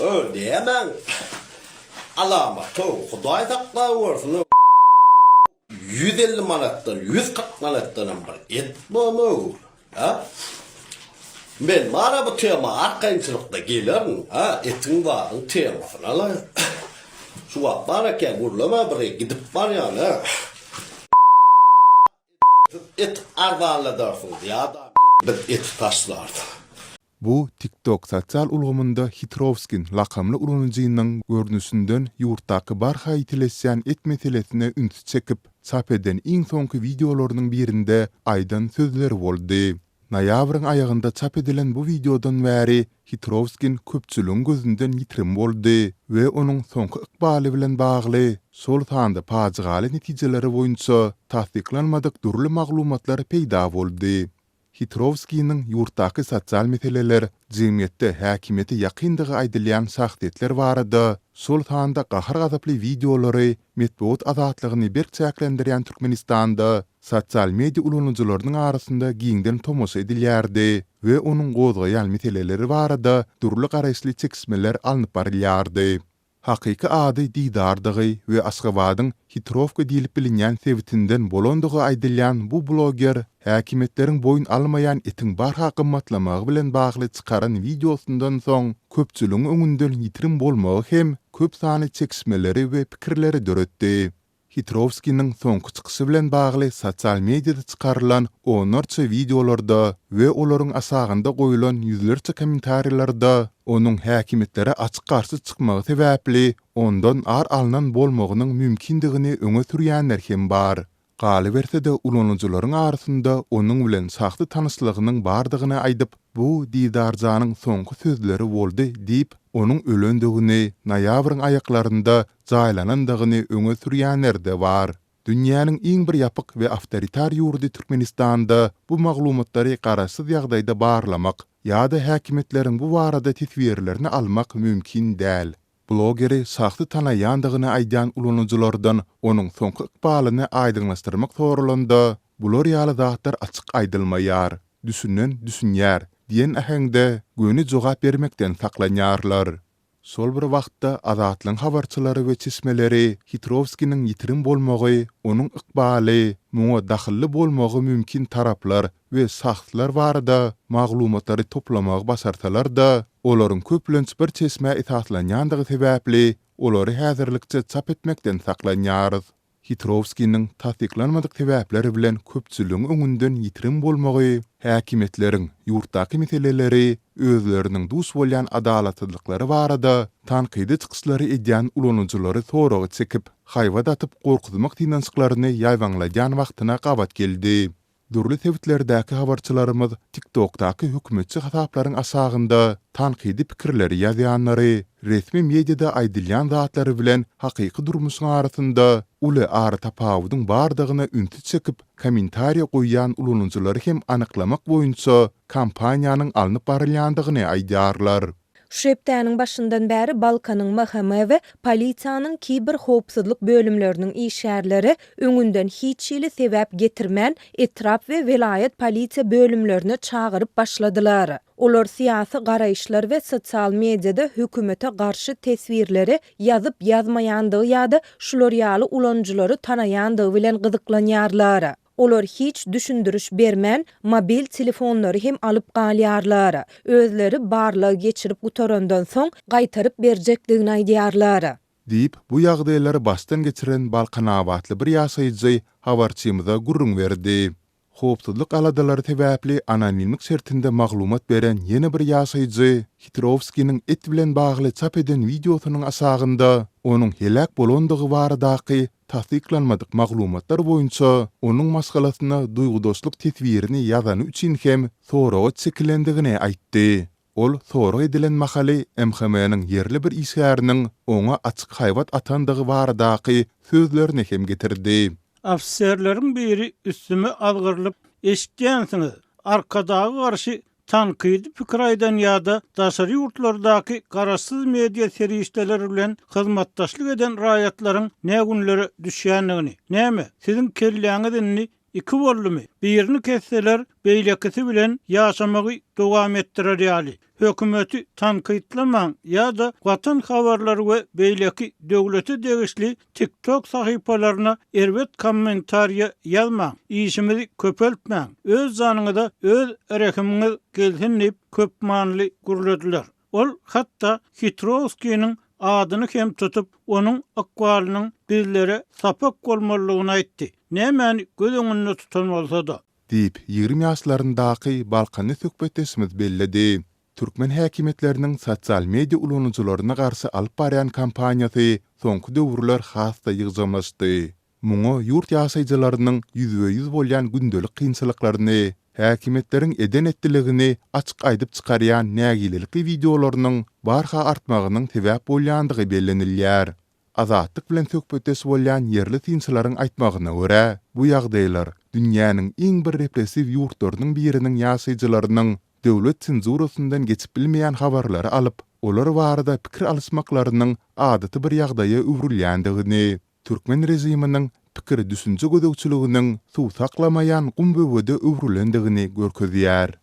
Öý, nämäň alamaty-ow, Hudaý saklawörsün-ow. 150 manatdan, 140 manatdanam bir et bormy-ow, a? Men bar-a bu tema arkaýynçylykda gelerin, a, etiň zadyň temasyna-la. Şu wagt bar eken, gürleme bir gidip barýan-a. Siz et arzanladarsyňyz ýa-da biz eti taşlarys. Bu TikTok sosial ulgamynda Hitrowskin lakamly ulanyjynyň görnüşinden ýurtdaky barha ýitileşýän et meselesine ünsi çekip, çap eden iň soňky wideolarynyň birinde aýdan sözleri boldy. Noýabryň aýagynda çap edilen bu wideodan bäri Hitrowskin köpçüligiň gözünden ýitirim boldy we onuň soňky ykbaly bilen bagly, şol sanda pajygaly netijeleri boýunça tassyklanmadyk dürli maglumatlar peýda boldy. Hitrowskiniň ýurtdaky sosial meseleler, jemgyýetde häkimiýete ýakyndygy aýdylýan şahsyýetler barada, şol sanda gahar-gazaply wideolary metbugat azatlygyny berk çäklendirýän Türkmenistanda sosial media ulanyjylarynyň arasynda giňden tomaşa edilýärdi we onuň gozgaýan meseleleri barada dürli garaýyşly çekişmeler alnyp barylýardy. Hakyky ady Didardygy we Aşgabadyň Hitrowka diýlip bilinýän sebitinden bolandygy aýdylýan bu bloger häkimiýetleriň boýun almaýan etiň barha gymmatlamagy bilen bagly çykaran wideosyndan soň köpçüligiň öňünden ýitirim bolmagy hem köp sanly çekişmeleri we pikirleri döretdi. Hitrowskiniň soňky çykyşy bilen bagly sosial mediada çykarylan onlarça wideolarda we olaryň aşagynda goýlan ýüzlerçe kommentariýalarda onuň häkimiýetlere açyk garşy çykmagy sebäpli ondan ar alnan bolmagynyň mümkindigini öňe sürýänler hem bar. Galyberse-de, ulanyjylaryň arasynda onuň bilen şahsy tanyşlygynyň bardygyny aýdyp, bu Didarjanyň soňky sözleri boldy diýip, onuň ölendigini noýabryň aýaklarynda jaýlanandygyny öňe sürýänler-de bar. Dünýäniň iň bir ýapyk we awtoritar ýurdy Türkmenistanda bu maglumatlary garaşsyz ýagdaýda barlamak ýa-da häkimiýetleriň bu barada teswirlerini almak mümkin däl. Blogeri şahsy tanaýandygyny aýdýan ulanyjylardan onuň soňky ykbalyny aýdyňlaşdyrmak soralanda, bular ýaly zatlar açyk aýdylmaýar, düşünen düşünýär diýen äheňde göni jogap bermekden saklanýarlar. Şol bir wagtda, Azatlygyň habarçylary we çeşmeleri Hitrowskiniň ýitirim bolmagy, onuň ykbaly, muňa dahylly bolmagy mümkin taraplar we şahslar barada maglumatlary toplamagy başarsalar-da, olaryň köplenç bir çeşmä esaslanýandygy sebäpli, olary häzirlikçe çap etmekden saklanýarys. Hitrowskiniň tassyklanmadyk sebäpler bilen köpçüligiň öňünden ýitirim bolmagy häkimiýetleriň ýurtdaky meseleleri, özleriniň duş bolýan adalatsyzlyklary barada tankydy çykyşlary edýän ulanyjylary soraga çekip, haýbat atyp gorkuzmak synanyşyklaryny ýaýbaňladýan wagtyna gabat geldi. Dürli sebitlerdäki habarçylarymyz TikTok-daky hökümetçi hasaplaryň aşagynda tankydy pikirleri ýazýanlary, resmi mediada aýdylýan zatlary bilen hakyky durmuşyň arasynda uly aratapawudyň bardygyna ünsi çekip, kommentariýa goýýan ulanyjylary hem anyklamak boýunça kampaniýanyň alnyp barylýandygyny aýdýarlar. Şu hepdäniň başyndan bäri Balkanyň MHM we polisiýanyň kiberhowpsuzlyk bölümleriniň işgärleri öňünden hiç hili sebäp getirmän, etrap we welaýat polisiýa bölümlerine çagyryp başladylar. Olar syýasy garaýyşlar we sosial mediada hökümete garşy teswirleri ýazyp-ýazmaýandygy ýa-da şular ýaly ulanyjylary tanaýandygy bilen gyzyklanýarlar. Olar hiç düşündiriş bermän, mobil telefonlary hem alyp galýarlar. Özleri barlag geçirip gutarandan soň, gaýtaryp berjekdigini aýdýarlar. Diýip, bu ýagdaýlary başdan geçiren balkanabatly bir ýaşaýjy habarçymyza gürrüň berdi. Howpsuzlyk aladalary sebäpli anonimlik şertinde maglumat beren ýene bir ýaşaýjy Hitrowskiniň et bilen bagly çap eden wideosynyň aşagynda onuň heläk bolandygy baradaky Tassyklanmadyk maglumatlar boýunça, onuň maşgalasyna duýgudaşlyk teswirini ýazany üçin hem soraga çekilendigini aýtdy. Ol sorag edilen mahaly MHM-niň ýerli bir işgäriniň oňa açyk haýbat atandygy baradaky sözlerini hem getirdi. Ofiserleriň biri üstüme azgyrylyp, Eşitýänsiňiz, Arkadaga garşy Tankydy pikir aýdan ýa-da daşary ýurtlardaky garaşsyz media serişdeleri bilen hyzmatdaşlyk eden raýatlaryň nä günlere düşýändigini. Näme, siziň kelläňiz indi Iki boldumy, birini kesseler, beýlekisi bilen ýaşamagy dowam etdirer ýaly. Hökümeti tankytlamaň ýa-da Watan habarlary we beýleki döwlete degişli TikTok sahypalaryna erbet kommentariýa ýazmaň, işimizi köpeltmäň, öz janyňyza öz rehimiňiz gelsin diýip köpmanyly gürlediler. Ol hatda Hitrowskiniň adyny hem tutup, onuň ykbalynyň bizlere sapak bolmalydygyny aýtdy. Nämäni göz öňünde tutan bolsa-da. Diýip, 20 ýaşlaryndaky balkanly söhbetdeşimiz belledi. Türkmen häkimiýetleriniň sosial media ulanyjylaryna garşy alyp barýan kampaniýasy soňky döwürler has-da ýygjamlaşdy. Muňa ýurt ýaşaýjylarynyň ýüzbe-ýüz bolýan gündelik kynçylyklaryny, häkimiýetleriň eden-etdiligini açyk aýdyp çykarýan nägilelikli wideolarynyň barha artmagynyň sebäp bolýandygy bellenilýär. Azatlyk bilen söhbetdeş bolýan ýerli synçylaryň aýtmagyna görä, bu ýagdaýlar dünýäniň iň bir repressiw ýurtlarynyň biriniň ýaşaýjylarynyň döwlet senzurasyndan geçip bilmeýän habarlary alyp, olar barada pikir alyşmaklarynyň adaty bir ýagdaýa öwrülýändigini, Türkmen režiminiň pikir-düşünje gözegçiliginiň suw saklamaýan gum böwede öwrülendigini görkezýär.